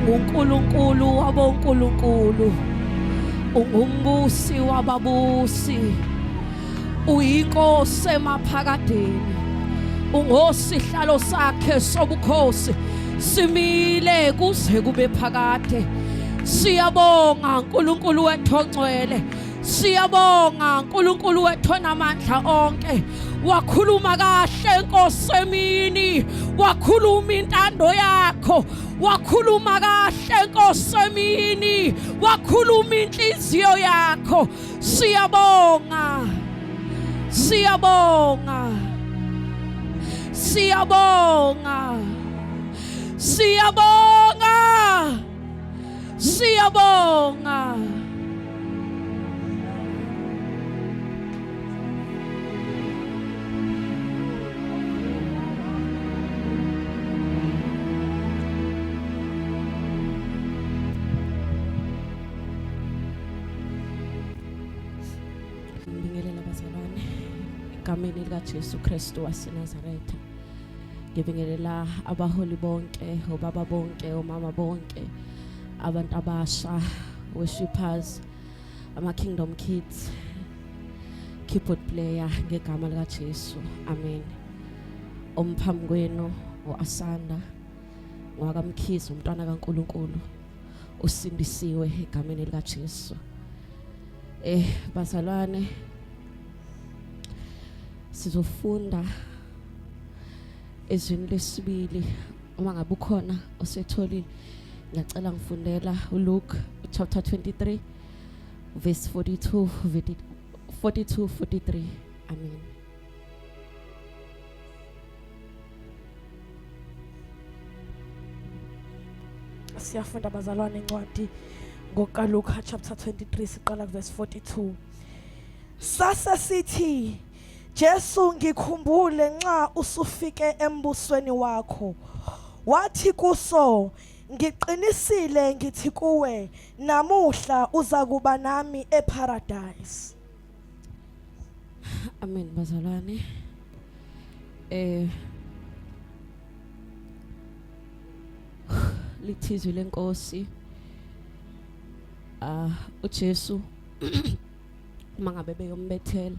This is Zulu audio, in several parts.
UnguNkulunkulu wabonkulunkulu, ungumbusi wababusi, uyinkosi emaphakadeni, ungosihlalo sakhe sobukhosi simile kuze kube phakade. Siyabonga Nkulunkulu wethu ongcwele, siyabonga Nkulunkulu wethu onamandla onke. Wakhuluma kahle Nkosi emini, wakhuluma intando yakho, wakhuluma kahle Nkosi emini, wakhuluma inhliziyo yakho. Siyabonga, siyabonga, siyabonga, siyabonga, siyabonga. Ngibingelela bazalwane egameni likaJesu Kristu waseNazaretha. Ngibingelela abaholi bonke, obaba bonke, omama bonke, abantu abasha, worshipers, ama Kingdom Kids, keyboard player ngegama likaJesu. Amen. Omphambi kwenu uAsanda ngwakamkhize umntwana kaNkuluNkulu usindisiwe egameni likaJesu. Bazalwane sizofunda ezwini lesibili uma ngabe ukhona osetholile ngiyacela ngifundela uLuke chapter 23 verse 42 42 43. Amen. Siyafunda bazalwane incwadi ngokaLuka chapter 23 siqala kuverse 42. Sase sithi Jesu ngikhumbule nxa usufike embusweni wakho. Wathi kuso ngiqinisile ngithi kuwe namuhla uzakuba nami eparadise. Amen bazalwane. Lithizwe lenkosi uJesu uma ngabe beyombethela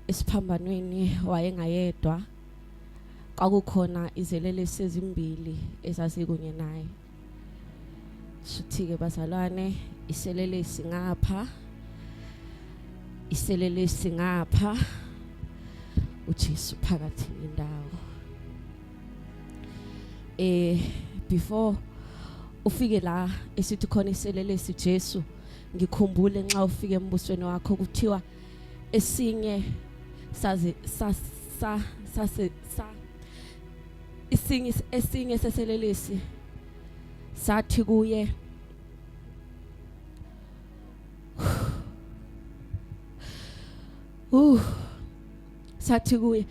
esiphambanweni wayengayedwa, kwakukhona izelelesi ezimbili ezazikunye naye. Shuthi-ke bazalwane, iselelesi ngapha, iselelesi ngapha, uJesu phakathi nendawo. Before ufike la esithi khona iselelesi, Jesu ngikhumbule nxa ufike embusweni wakho, kuthiwa esinye saze sa sase sa isinye esinye seselelesi sathi kuye, sathi kuye,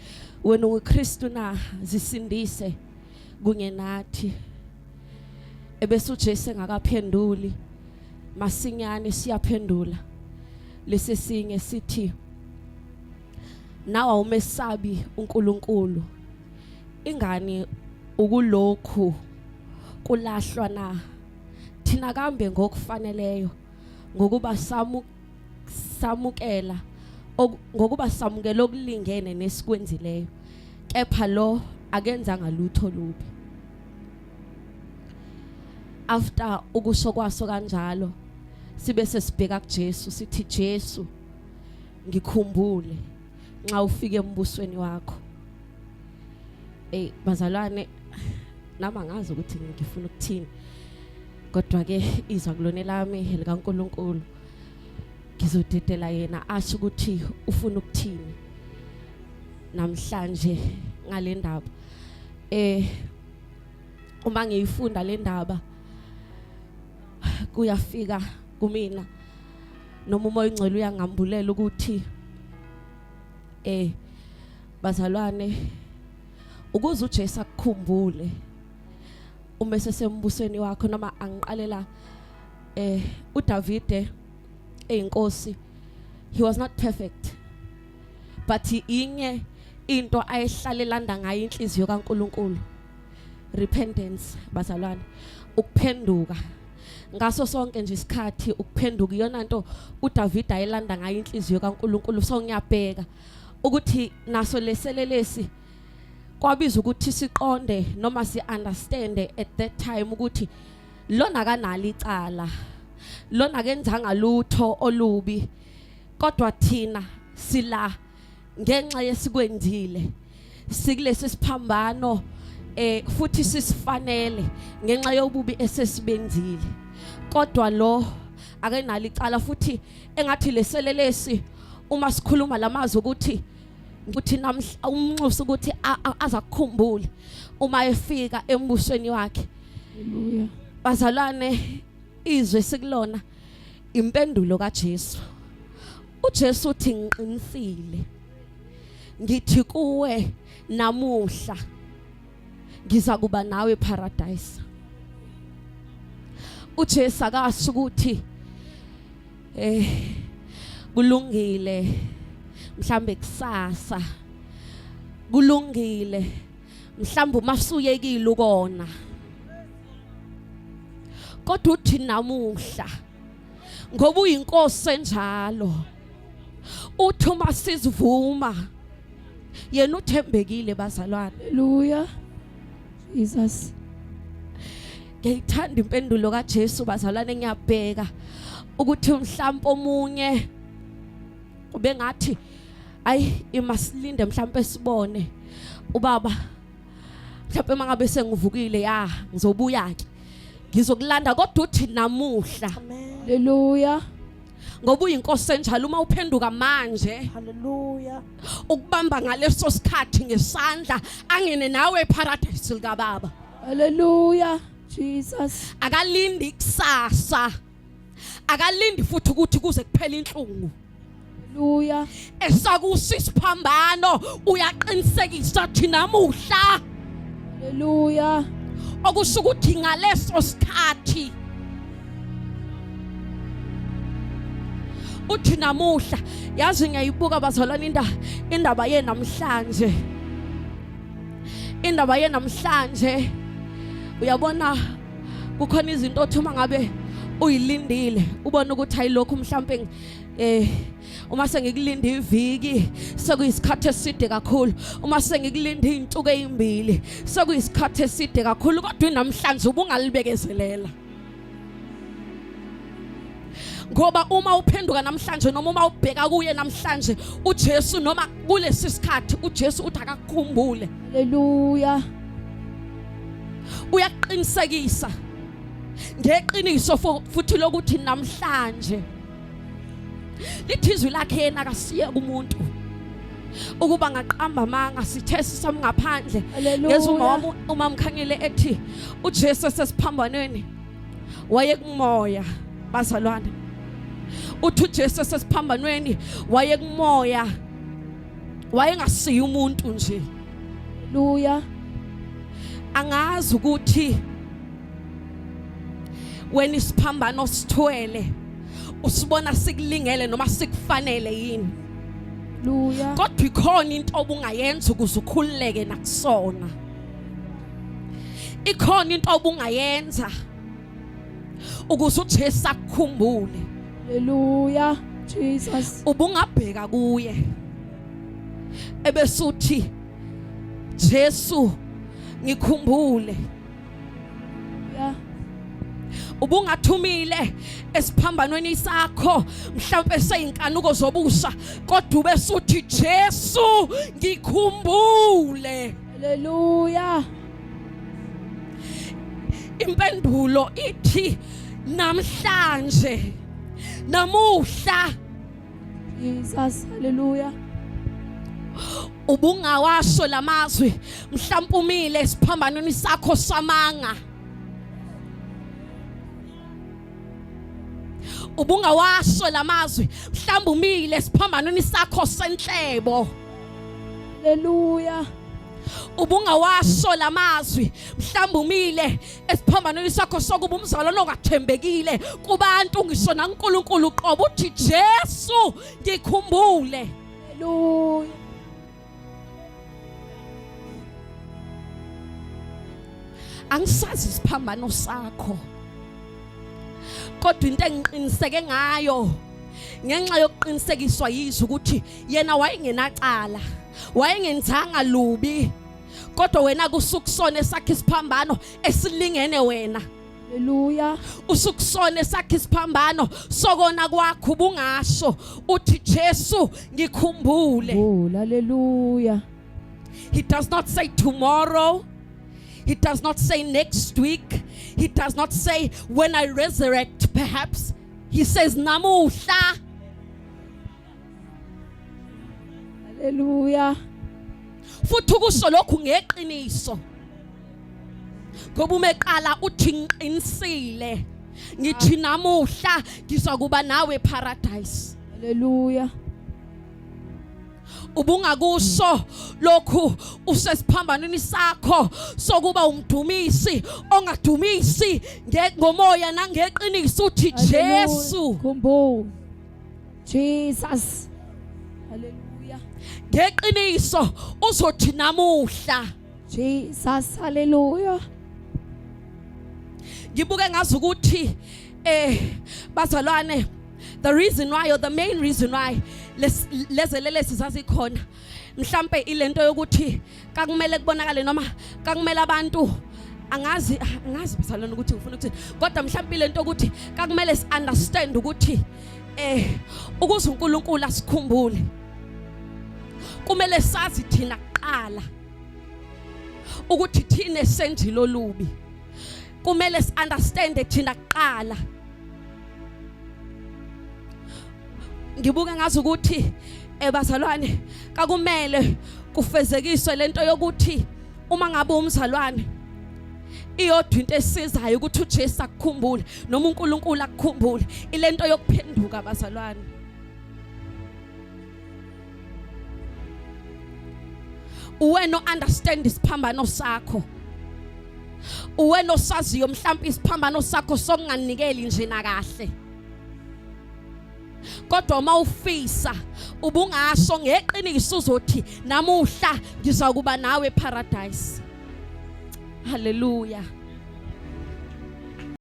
wena unguKristu na? Zisindise kunye nathi. Ebese uJesu engakaphenduli, masinyane siyaphendula lesi sinye sithi, nawe awumesabi uNkulunkulu, ingani ukulokhu kulahlwa na? Thina kambe ngokufaneleyo, ngokuba samukela ngokuba samukela okulingene nesikwenzileyo, kepha lo akenzanga lutho lubi. After ukusho kwaso kanjalo, sibe sesibheka kuJesu sithi, Jesu ngikhumbule nxa ufike embusweni wakho. Bazalwane, nama ngazi ukuthi ngifuna ukuthini, kodwa ke izwa kulona lami likaNkuluNkulu, ngizodedela yena asho ukuthi ufuna ukuthini namhlanje ngale ndaba. Uma ngiyifunda le ndaba kuyafika kumina noma uMoya oNgcwele uyangambulela ukuthi bazalwane, ukuze uJesu akukhumbule uma sesembusweni wakho, noma angiqalela uDavide eyinkosi, he was not perfect, but inye into ayehlalelanda ngayo inhliziyo kaNkuluNkulu, repentance bazalwane. Ukuphenduka ngaso sonke nje isikhathi, ukuphenduka iyona nto uDavid ayelanda ngayo inhliziyo kaNkuluNkulu. So ngiyabheka ukuthi naso leselelesi kwabiza ukuthi siqonde noma si understand at that time ukuthi lona kanalo icala, lona kenzanga lutho olubi, kodwa thina sila ngenxa yesikwenzile, sikulesi siphambano futhi sisifanele ngenxa yobubi esesibenzile, kodwa lo akenalo icala. Futhi engathi leselelesi uma sikhuluma lamazwi ukuthi ukuthi namhla umnxusa ukuthi azakukhumbule uma efika embusweni wakhe. Haleluya. Bazalwane, izwe sikulona impendulo kaJesu. uJesu uthi ngiqinisile ngithi kuwe namuhla ngiza kuba nawe eparadise. uJesu akasho ukuthi kulungile mhlambe kusasa, kulungile mhlambe uma usuyekile ukona, kodwa uthi namuhla ngoba uyinkosi enjalo. Uthi uma sizivuma yena uthembekile bazalwane. Haleluya. Jesus. Ngiyithanda impendulo kaJesu bazalwane. Ngiyabheka ukuthi mhlawumbe omunye ubengathi ayi imasilinde mhlawumbe sibone ubaba, mhlawumbe mangabe sengivukile ya ngizobuya ke ngizokulanda, kodwa uthi namuhla. Haleluya. Ngoba uyinkosi enjalo, uma uphenduka manje, haleluya, ukubamba ngaleso sikhathi ngesandla angene nawe eparadise likaBaba. Haleluya. Jesus. Akalindi kusasa, akalindi futhi ukuthi kuze kuphele inhlungu. Haleluya. Esakusa isiphambano uyaqinisekisa thi namuhla. Haleluya. Okusho ukuthi ngaleso sikhathi uthi namuhla. Yazi ngiyayibuka bazalwane indaba yenamhlanje, indaba yenamhlanje. Uyabona kukhona izinto othi uma ngabe uyilindile ubone ukuthi ayilokhu mhlambe uma sengikulinda iviki sekuyisikhathi eside kakhulu, uma sengikulinda izinsuku ezimbili sekuyisikhathi eside kakhulu, kodwa namhlanje ubungalibekezelela. Ngoba uma uphenduka namhlanje noma uma ubheka kuye namhlanje uJesu, noma kulesi sikhathi uJesu uthi akakukhumbule. Haleluya. Uyaqinisekisa ngeqiniso futhi lokuthi namhlanje lithi izwi lakhe yena akasiye kumuntu ukuba ngaqamba amanga. Sithe sisamngaphandle ngezwe uma wami uma mkhangele ethi uJesu esesiphambanweni wayekumoya. Bazalwane, uthi uJesu esesiphambanweni wayekumoya, wayengasiyi umuntu nje. Haleluya. Angazi ukuthi wena isiphambano sithwele usibona sikulingele noma sikufanele yini. Haleluya. Kodwa ikhona into obungayenza ukuze ukhululeke nakusona. Ikhona into obungayenza ukuze uJesu akukhumbule. Haleluya. Jesus. Ubungabheka kuye ebesuthi Jesu ngikhumbule. Yeah. Ubungathumile esiphambanweni sakho mhlawumbe seyinkanuko zobusha, kodwa ubesuthi Jesu ngikhumbule. Haleluya. Impendulo ithi namhlanje, namuhla. Jesus, haleluya. Ubungawasho lamazwi mhlawumbe umile esiphambanweni sakho samanga. Ubungawasho lamazwi mhlawumbe umile esiphambanweni sakho senhlebo. Haleluya. Ubungawasho lamazwi mhlawumbe umile esiphambanweni sakho sokuba umzalwane ongathembekile kubantu ngisho naNkulunkulu uqobo, uthi Jesu ngikhumbule. Haleluya. Angisazi isiphambano sakho. Kodwa into engiqiniseke ngayo ngenxa yokuqinisekiswa yizwi ukuthi yena wayengenacala, wayengenzanga lubi. Kodwa wena kusukusona esakhe isiphambano esilingene wena. Hallelujah. Usukusona esakhe isiphambano sokona kwakho ubungasho uthi Jesu ngikhumbule. Oh, hallelujah. He does not say tomorrow. He does not say next week. He does not say when I resurrect perhaps. He says namuhla. Hallelujah. Futhi ukusho lokhu ngeqiniso. Ngoba uma eqala uthi ngiqinisile. Ngithi namuhla ngizokuba nawe paradise. Hallelujah. Ubungakusho lokhu usesiphambanweni sakho sokuba umdumisi ongadumisi ngomoya nangeqiniso uthi Jesu Khumbula. Jesus. Hallelujah. Ngeqiniso uzothi namuhla. Jesus, hallelujah. Ngibuke ngazi ukuthi bazalwane, the reason why or the main reason why lezelelesi zazikhona mhlambe ilento yokuthi kakumele kubonakale noma kakumele abantu angazi bazalwane ukuthi ngifuna ukuthini, kodwa mhlambe ilento ukuthi kakumele si understand ukuthi ukuze uNkulunkulu asikhumbule kumele sazi thina kuqala ukuthi thina senzile olubi, kumele si understand thina kuqala. Ngibuke ngazi ukuthi bazalwane kakumele kufezekiswe lento yokuthi uma ngabe umzalwane iyodwa into esizayo ukuthi uJesu akukhumbule noma uNkulunkulu akukhumbule, ilento yokuphenduka bazalwane. Uwena understand isiphambano sakho, uwena osaziyo mhlawumbe isiphambano sakho sokunganikeli nje nakahle, kodwa uma ufisa ubungasho ngeqiniso uzothi namuhla ngizokuba nawe eparadise. Hallelujah.